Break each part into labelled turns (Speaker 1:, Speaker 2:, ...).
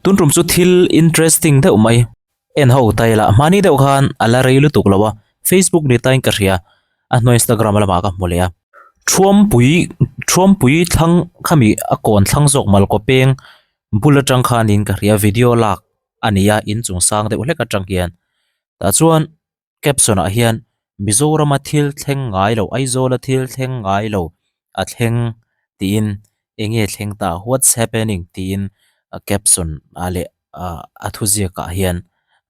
Speaker 1: Tun tum chu thil interesting deuh mai en ho ta ila hmani deuh khan a la rei lutuk lo a Facebook ni tain ka hria a hnuai Instagram lamah ka hmu leh a Thuampui Thuampui thlang khami a kawn thlang zawk malkaw peng bul atang khanin ka hria video lak a ni a inchung sang deuh hlek atang hian tah chuan. Caption ah hian Mizorama thil thleng ngai lo Aizawla thil thleng ngai lo a thleng tiin eng nge thleng ta what's happening tiin a caption ah leh ah a thuziak ah hian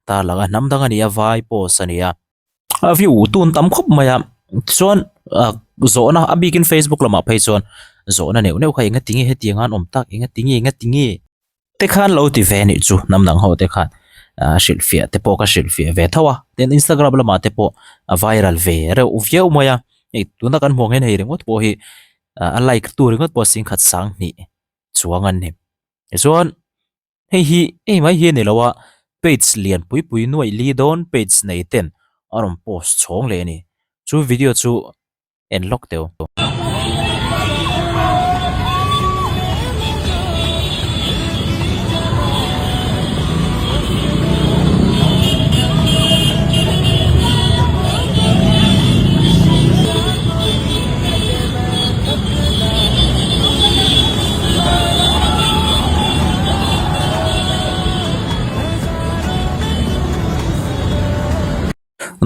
Speaker 1: tarlang a hnam dang a ni a vai post a ni a a view tun tam khawp mai a tichuan ah zawhna a bikin facebook lamah phei chuan zawhna neuh neuh kha enga tinge hetiang an awm tak enga tinge enga tinge. Te khan lo ti ve anih chu hnam dang ho te khan ah hrilhfiah te pawh ka hrilhfiah ve tho a tin Instagram lamah te pawh a viral ve reuh viau mai a hei tuna kan hmuh ang hian hei ringawt pawh hi ah a like tu ringawt pawh singkhat sanghnih chuang an ni tichuan hei hi hei mai hi a ni lo a page lian pui pui nuaih li dawn page nei ten a rawn post chhawng leh a ni chu video chu. en lawk teuh.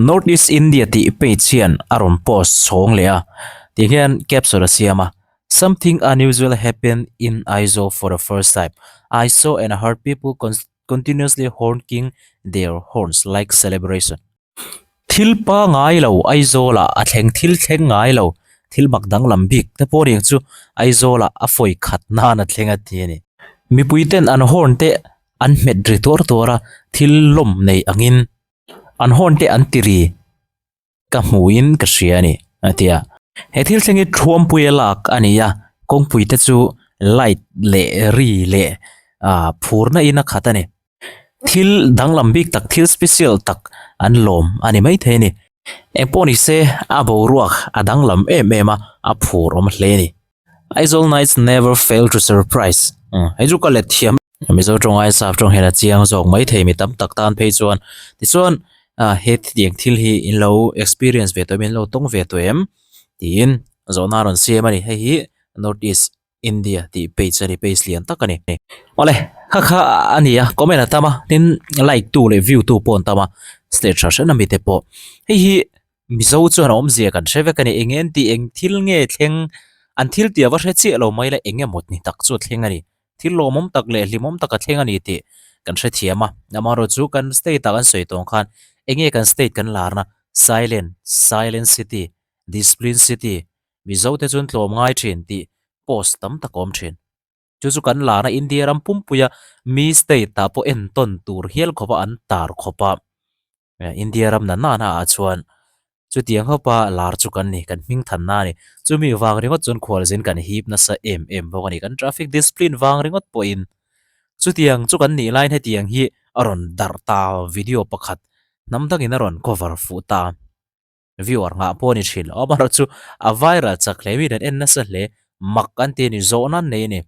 Speaker 1: North East India tih page hian a rawn post chhawng leh a ti hian caption a siam a something unusual happened in Aizawl for the first time I saw and heard people continuously honking their horns like celebration thil pangai lo Aizawl ah a thleng thil thleng ngai lo thil mak danglam bik te pawh aniang chu Aizawl ah a fawi khat nan a thleng a ti a ni mipui ten an horn te an hmet ri tuar tuar a thil lawm nei angin. An horn te an ti ri ka hmuin ka hria a ni a ti a. He thil thleng hi thuampui a lak a ni a, kawngpui te chu light leh ri leh ah phurna in a khat a ni. Thil danglam bik tak thil special tak an lawm a ni maithei a ni. Engpawh ni se a boruak a danglam em em a, a phur awm hle a ni. Aizawl Nights never fail to surprise hei chu ka let thiam Mizo tawng ai sap tawng hian a chiang zawk mai thei mi tam tak tan phei chuan tichuan he thitiang thil hi in lo experience ve tawh em in lo tawng ve tawh em tiin zawhna a rawn siam a ni hei hi North East India tih page a ni page lian tak a ni awle kha kha a ni a comment a tam a tin like tu leh view tu pawh an tam a state hran hran ami te pawh hei hi. Mizo chuan awmzia kan hre vek a ni. Eng nge an tih, eng thil nge thleng, an thil tih a va hre chiah lo mai la, eng emaw ni tak chu a thleng a ni. Thil lawmawm tak leh hlimawm tak a thleng a ni tih kan hre thiam a. Amaherawhchu chu kan state ah kan sawi tawng khan eng nge kan state kan larna silent, silent city, discipline city, Mizo te chuan tlawm ngai thin tih post tam tak a awm thin. Chu chu kan larna India ram pumpuia mi state ah pawh entawn tur hial khawpa an tar khawp a. India ram na nana ah chuan chutiang khawpa lar chu kan ni, kan hming thanna a ni. Chumi vang ringawt chuan khualzin kan hip nasa em em bawk a ni. Kan traffic discipline vang ringawt pawhin chutiang chu kan nih laiin hetiang hi a rawn darh ta video pakhat hnam dangin a rawn cover fuh ta. Viewer nghah pawh a ni thin lo. Amaherawhchu a viral chak hle miin an en nasa hle. Mak an ti a ni, zawhna an nei a ni.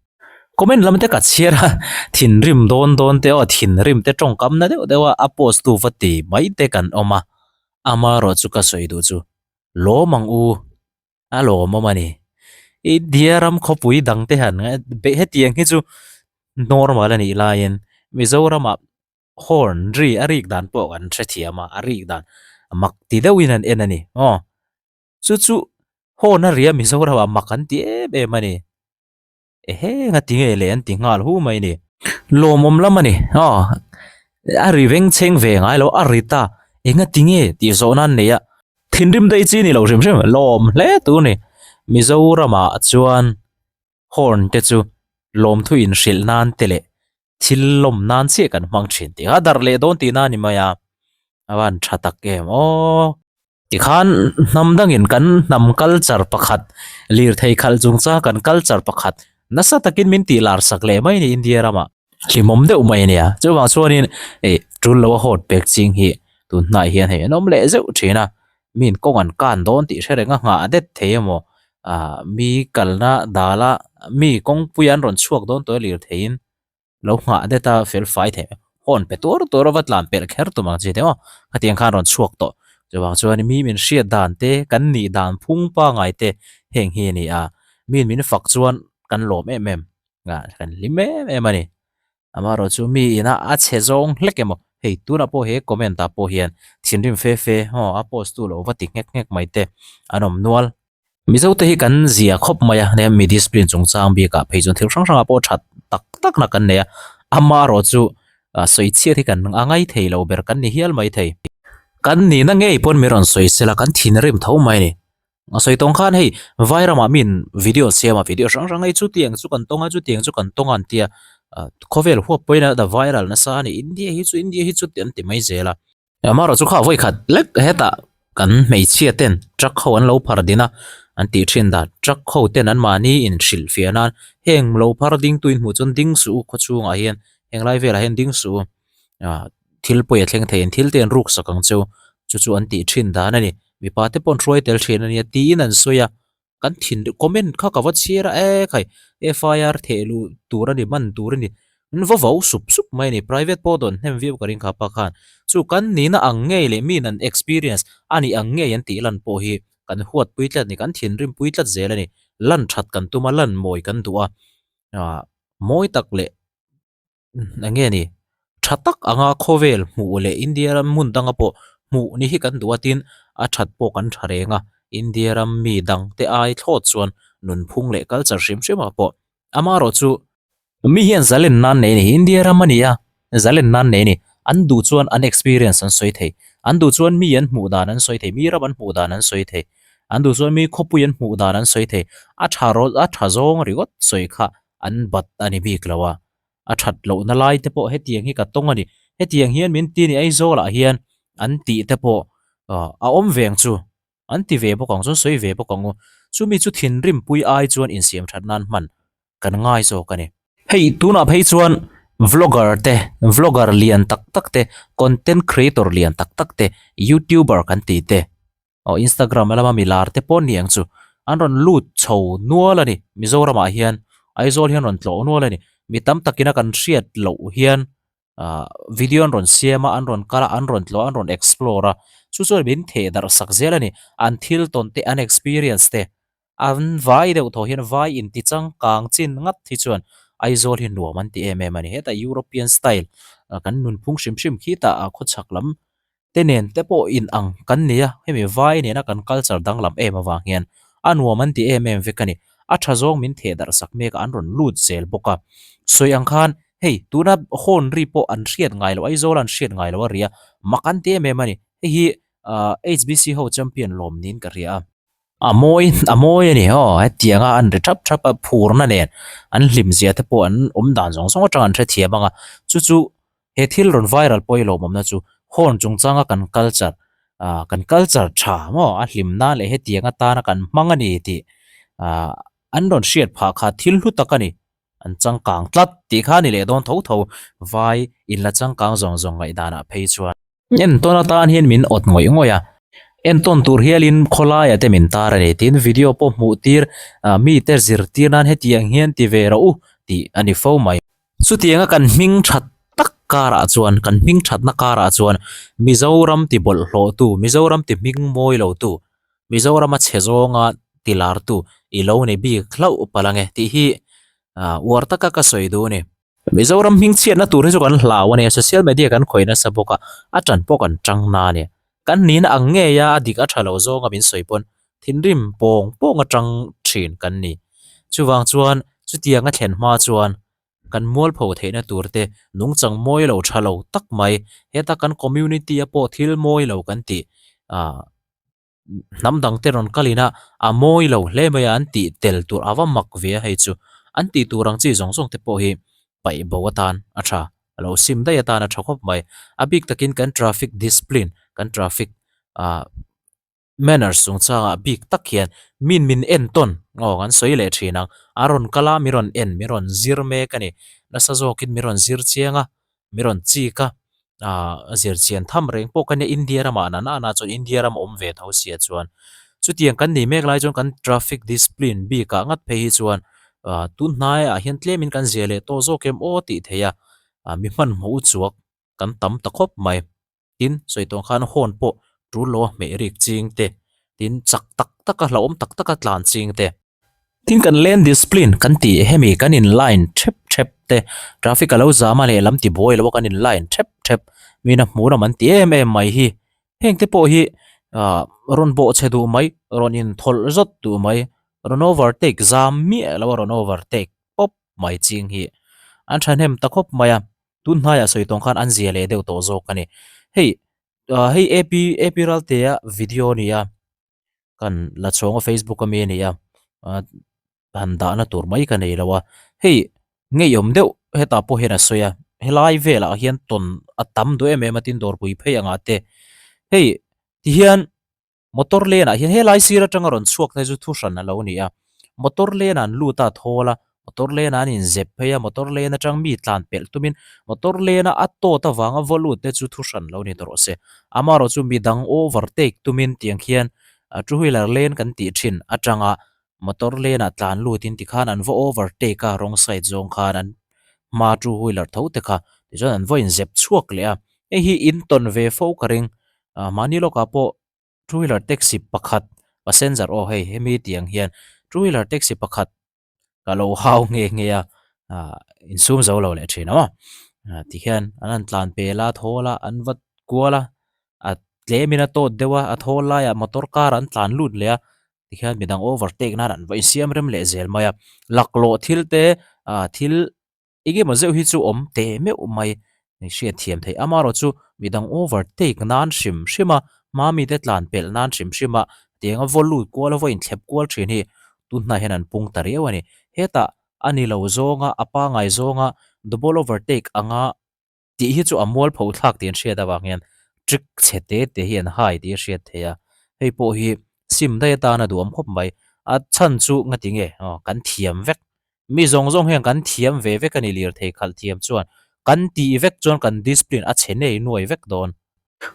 Speaker 1: Comment lam te ka chhiar a, thinrim dawn dawn te aw thinrim te tawngkam na deuh deuh a, a post tu va ti mai te kan awm a, amaherawhchu ka sawi duh chu lawm ang u, a lawmawm a ni. India ram khawpui dang te han hetiang hi chu normal a nih laiin Mizoramah horn ri a rik dan pawh kan hrethiam a, a rik dan mak ti deuhin an en a ni aw. Chu chu horn a ri a Mizoramah mak an ti em em a ni. Ehe nga ti nge le an ti nghal hu mai a ni. Lawmawm lam a ni aw a ri veng chheng ve ngai lo a ri ta enga ti nge tih zawh nan nei a. Thinrim daih chi ni lo hrim hrim lawm hle tur a ni. Mizoramah chuan horn te chu lawmthu inhrilh nan te leh thil lawm nan chiah kan hmang thin tih kha a darh leh dawn tihna a ni mai a, a van tha tak em aw. Tikhan hnam dangin kan hnam culture pakhat lirthei khalh chungchang kan culture pakhat nasa takin min tih lar sak leh mai a ni India ramah. Hlimawm deuh mai a nia, chuvang chuanin ih tul lo a hawt pek ching hi tun hnaiah hian hei an awm leh zeuh thin a, miin kawng an kan dawn tih hre reng a nghah det thei emaw ah mi kalna dala mi kawngpui an rawn chhuak dawn tawh a lirtheiin. Lo nghah det a fel fai theih mai. Horn pe tur tur a va tlan pelh kher tum ang chi te maw. Khatiang khan rawn chhuak tawh. Chuvang chuan mi min hriat dan te, kan nih dan phung pangai te heng hi a ni a. Min min fak chuan kan lawm em em a, kan hlim em em a ni. Amaherawh chu mi ina a chhe zawng hlek emaw, hei tunah pawh he comment ah pawh hian thinrim fe fe haw a post tu lo va ti nghek nghek mai te an awm nual. Mizo te hi kan zia khawp mai a, nia mi discipline chungchang bikah phei chuan thil hrang hrangah pawh that tak tak na kan nei a, amaherawh chu sawi chhiat hi kan a ngai thei lo ber kan ni hial mai thei. Kan nihna ngei pawn mi rawn sawi sela kan thinrim tho mai a ni. A sawi tawng khan hei vai ramah min video siam a, video hrang hrang hei chutiang chu kan tawng a, chutiang chu kan tawng a an tia, khawvel huap pawhin a viral nasa a ni, India hi chu India hi chu an ti mai zel a. Amaherawh chu kha vawikhat lek hetah kan hmeichhia ten truck ho an lo phar din a, an tih thin dan truck ho ten an mahni in hrilh fiah nan heng lo phar ding tu in hmuh chuan ding suh u khawchhungah hian heng lai velah hian ding suh u ah thil pawi a thleng thei an thil te an ruk sak ang cheu chu chu an tih thin dan a ni mipa te pawh an hruai tel thin a nia tiin an sawi a. Kan thin comment kha ka va chhiar a e khai FIR theh luh tur a ni hman tur a ni an va vau sup sup mai a ni private pawh dawn hnem viau ka ring kha pa khan chu kan nihna ang ngei leh min an experience a nih ang ngei an tih lan pawh hi kan huat pui tlat a ni kan thinrim pui tlat zel a ni lan that kan tum a lan mawi kan duh a ah mawi tak leh Eng nge ni? Tha tak anga khawvel hmuh leh India ram hmun danga pawh hmuh ni hi kan duh a tin a that pawh kan tha reng a, India ram mi dang te ai thlawt chuan nunphung leh culture hrim hrim ah pawh amaherawh chu mi hian zalen nan nei a ni, India ram a ni a, zalen nan nei a ni, an duh chuan an experience an sawi thei, an duh chuan mi an hmuh dan an sawi thei, mi ram an hmuh dan an sawi thei, an duh chuan mi khawpui an hmuh dan an sawi thei, a tha rawt a tha zawng ringawt sawi kha an bat a ni bik lo a. A that lohna lai te pawh hetiang hi ka tawng a ni. Hetiang hian min ti ni Aizawl ah hian an tih te pawh a awm ve ang chu. An ti ve bawk ang chu, an sawi ve bawk ang u. Chumi chu thinrim pui ai chuan insiam that nan hman kan ngai zawk a ni. Hei tunah phei chuan vlogger te, vlogger lian tak tak te, content creator lian tak tak te, youtuber kan tih te, Aw Instagram lama mi lar te pawh ni ang chu an rawn lut chho nual a ni Mizoram ah hian Aizawl hian rawn tlawh nual a ni mi tam takin a kan hriat loh hian ah video an rawn siam a an rawn kal a an rawn tlawh a an rawn explore a chu chuan min theh darh sak zel a ni an thil tawn te an experience te an vai deuh thaw hian vai inti changkang chin ngat hi chuan Aizawl hi nuam an ti em em a ni hetah European style kan nunphung hrim hrim khitah khawchhak lam te nen te pawh in ang kan nei a, hemi vai nena kan culture danglam em avang hian a nuam an ti em em vek a ni. A tha zawng min theh darh sak mek a, an rawn lut zel bawk a. Sawi ang khan hei tuna horn ri pawh an hriat ngai loh, Aizawl an hriat ngai loh a ri a, mak an ti em em a ni. Hei hi HBC ho champion lawm niin ka hria a. A mawi a mawi a ni aw hetianga an ri thap thap a phurna nen an hlim zia te pawh an awm dan zawng zawng atang an hrethiam ang a, chu chu he thil rawn viral pawh hi lawmawmna chu horn chungchanga kan culture ah kan culture tha maw a hlim nan leh hetiang atana kan hmang a ni tih ah an rawn hriat phah kha thil hlu tak a ni an changkang tlat tih kha a ni leh dawn tho tho vai inla changkang zawng zawng ngaihdanah phei chuan. Entawn atan hian min awt ngawih ngawih a, entawn tur hialin khawlaiah te min tar a ni tiin video pawh hmuh tir mite zirtir nan hetiang hian ti ve rawh u tih a ni fo mai. Chutianga kan hming that tak karah chuan, kan hming thatna karah chuan Mizoram ti bawlhhlawhtu, Mizoram ti hming mawi lotu, Mizorama chhe zawnga ti lartu i lo ni bik hlauh palh ange tih hi uar taka ka sawi duh a ni. Mizoram hmingchhiatna tur hi chu kan hlau a nia, social media kan khawih nasa bawk a, a tan pawh kan tang na a nia. Kan nihna ang ngei a, a dik a tha lo zawnga min sawi pawn thinrim pawng pawng atang thin kan ni. Chuvang chuan chutiang a thlen hma chuan kan mualpho theihna tur te nungchang mawi lo tha lo tak mai, heta kan community a pawh thil mawi lo kan tih ah hnam dang te rawn kal in a a mawi lo hle mai a an tih tel tur a va mak ve a hei chu an tih tur ang chi zawng zawng te pawh hi paih bo atan a tha a lo sim daih atan a tha khawp mai a bik takin kan traffic discipline kan traffic ah manners chungchangah bik tak hian min min entawn aw kan sawi leh thin ang a rawn kal a mi rawn en mi rawn zir mek a ni nasa zawkin mi rawn zir chiang a mi rawn chik a ah a zir chian tham reng pawh ka nia India ramah na na na chuan India ram awm ve tho sia chuan chutiang kan nih mek lai chuan kan traffic discipline bikah ngat phei hi chuan. ah tun hnaiah hian tlemin kan zia leh tawh zawk em aw tih theih a, ah mi hmanhmawh u chuak kan tam ta khawp mai. Tin, sawi tawh ang khan horn pawh tul lo a hmeh rik ching te, tin chak tak tak a hlauhawm tak tak a tlan ching te. Tin kan lane discipline kan tih hemi kan in line thep thep te, traffic a lo zam a lehlam ti buai lo a kan in line thep thep, mina hmuh lam an ti em em mai hi. Heng te pawh hi ah rawn bawh chhe duh mai, rawn in thawlh zawt duh mai, rawn overtake zam miah lo a rawn overtake pawp mai ching hi an thahnem ta khawp mai a. Tun hnaiah sawi tawng khan an zia leh deuh tawh zawk a ni. Hei ah hei AP AP Raltea video a ni a, kan la chhawng a Facebook ami a ni a, ah han dahna tur mai ka nei lo a. Hei ngeiawm deuh hetah pawh hian a sawi a, helai velah hian tawn a tam duh em em a tin dawrpui phei angah te. Hei tihian. Motor lane ah hian helai sir atanga rawn chhuak te chu thu hran a lo ni a, motor lane ah an lut a thawl a, motor lane ah an inzep phei a, motor lane atang mi tlan pelh tumin motor lane a a tawt avanga vaw lut te chu thu hran lo ni ta rawh se. Amaherawh chu midang overtake tumin tiang khian two wheeler lane kan tih thin atanga motor lane ah tlan lutin tikhan an va overtake a wrong side zawng khan an hma two wheeler tho te kha tichuan an va inzep chhuak leh a, hei hi in tawn ve fo ka ring. Ah mahni lawkah pawh two wheeler taxi pakhat passenger aw hei hemi tiang hian two wheeler taxi pakhat ka lo hau nghe nghe a ah insum zo lo leh thin a ah tihian an han tlan pel a thawl a an va kual a a tlemin a tawt deuh a a thawl laiah motor car an tlan lut leh a tihian midang overtake nan an va insiam rem leh zel mai a laklawh thil te ah thil. Engemaw zeuh hi chu awm teh meuh mai hriat thiam theih. Amaherawhchu midang overtake nan hrim hrim a, hma mite tlan pelh nan hrim hrim a, tiang a vaw lut kual a vaw inthlep kual thin hi tunhnai hian an pung ta riau a ni. Hetah a ni lo zawnga, a pangai zawnga double overtake anga tih hi chu a mualpho thlak tih an hriat avang hian trick chhe te te hi an hai tih a hriat theih a, hei pawh hi sim daih atana duhawm khawp mai. A chhan chu ngati nge aw kan thiam vek Mi zawng zawng hian kan thiam ve vek a ni lirthei khalh thiam chuan kan tih vek chuan kan discipline a chhe nei nuai vek dawn.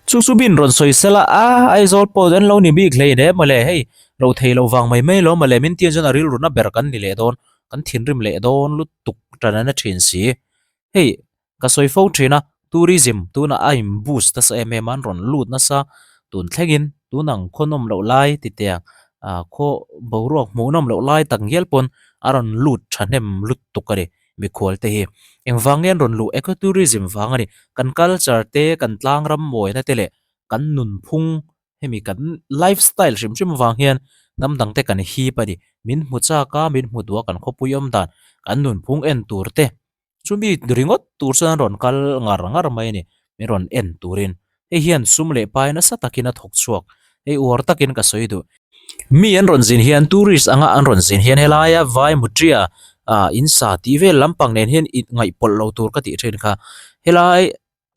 Speaker 1: Chu chu min rawn sawi sela a Aizawl pawh an lo ni bik hlein e mawle hei lo thei lo vang mai mai lo mawle min tian chuan a rilru na ber kan ni leh dawn kan thinrim leh dawn lutuk tan a na thin si hei Ka sawi fo thin a, tourism tunah a in boost nasa em em a, an rawn lut nasa tun thlengin tun ang khaw nawm loh lai ti teh ang ah khaw boruak hmuh nawm loh lai tak ngial pawn a rawn lut thahnem lutuk a ni mikhual te hi. Engvang nge an rawn luh eco tourism vang a ni, kan culture te kan tlang ram mawina te leh kan nunphung hemi kan life style hrim hrim avang hian hnam dang te kan hip a ni, min hmu chak a min hmu duh a kan khawpui awm dan kan nunphung en tur te. Chumi ringawt tur chuan an rawn kal ngar ngar mai a ni, min rawn en turin. Hei hian sum leh pai nasa takin a thawk chhuak, hei uar takin ka sawi duh. Mi an rawn zin hian, tourist anga an rawn zin hian helaia vai mutria ah in sa tih vel lampang nen hian i ngaihpawlh lo tur ka tih thin kha. Helai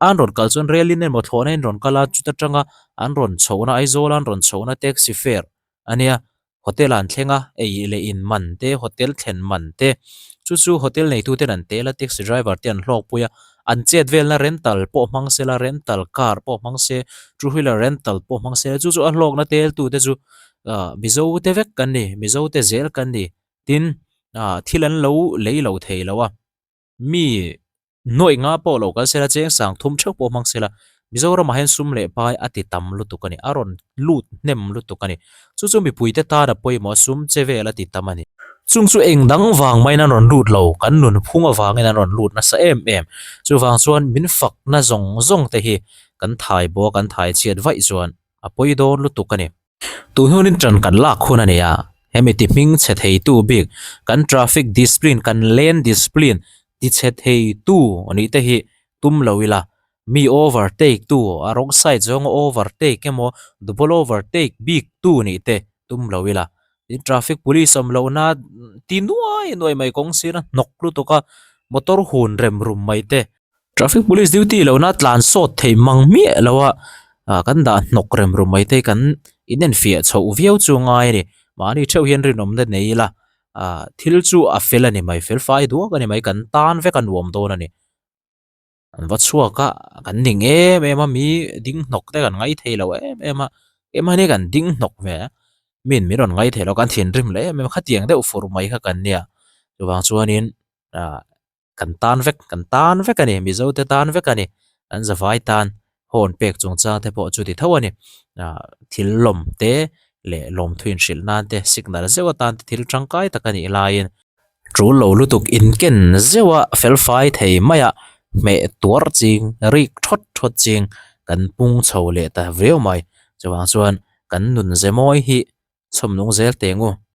Speaker 1: an rawn kal chuan rel in emaw thlawhna in rawn kal a, chuta tanga an rawn chhohna Aizawl an rawn chhohna taxi fare a nia. Hotel ah an thleng a, ei leh in man te, hotel thlen man te, chu chu hotel neitu ten an tel a, taxi driver te an hlawkpui a, an chet velna rental pawh hmang se la, rental car pawh hmang se, two wheeler rental pawh hmang se la, chu chu a hlawkna tel tu te chu ah Mizo te vek kan ni, Mizo te zel kan ni, tin ah thil an lo lei lo thei lo a. Mi nuaih nga pawh lo kal sela cheng sang thum theuh pawh hmang sela Mizoramah hian sum leh pai a ti tam lutuk a ni, a rawn lut hnem lutuk a ni. Chu chu mipuite tan a pawimawh a, sum che vel a ti tam a ni. Chung chu eng dang vang maiin an rawn lut lo, kan nunphung avangin an rawn lut nasa em em. Chuvang chuan min fakna zawng zawng te hi kan thai bawk, kan thai chhiat vaih chuan a pawi dawn lutuk a ni. Tun hunin ṭan kan lak hun a ni a, hemi ti hming chhe theitu bik kan traffic discipline, kan lane discipline ti chhe theitu nih te hi tum lo ila, mi overtake tu, a wrong side zawnga overtake emaw double overtake bik tu nih te tum lo ila, tin traffic police awm lohna ti nuai nuai mai kawng sir a hnawk lutuk a, motor hun rem rum mai te. Traffic police duty lohna tlan sawt thei mang miah lo a, ah kan dah hnawk rem rum mai te kan inenfiah chhoh viau chu ngai a ni. Mahni theuh hian rinawmna nei ila, ah thil chu a fel a ni mai, fel fai duak a ni mai, kan tan vek a nuam dawn a ni. An va chhuak a, kan ning em em a, mi ding hnawk te kan ngai thei lo em em a, keimahni kan ding hnawk ve a, min min rawn ngai thei lo, kan thinrim leh em em a, khatiang deuh fur mai kha kan nia. Chuvang chuanin ah kan tan vek kan tan vek a ni Mizo te tan vek a ni an zavai tan horn pek chungchang te pawh chu ti tho a ni ah thil lawm te leh lawmthu inhrilh nan te signal zeuh atan te thil tangkai tak a nih laiin tul lo lutuk inken zeuh a felfai thei mai a hmeh tuar ching rik thawt thawt ching kan pung chho leh ta viau mai chuvang chuan kan nun ze mawi hi chhawm nung zel teh ang u.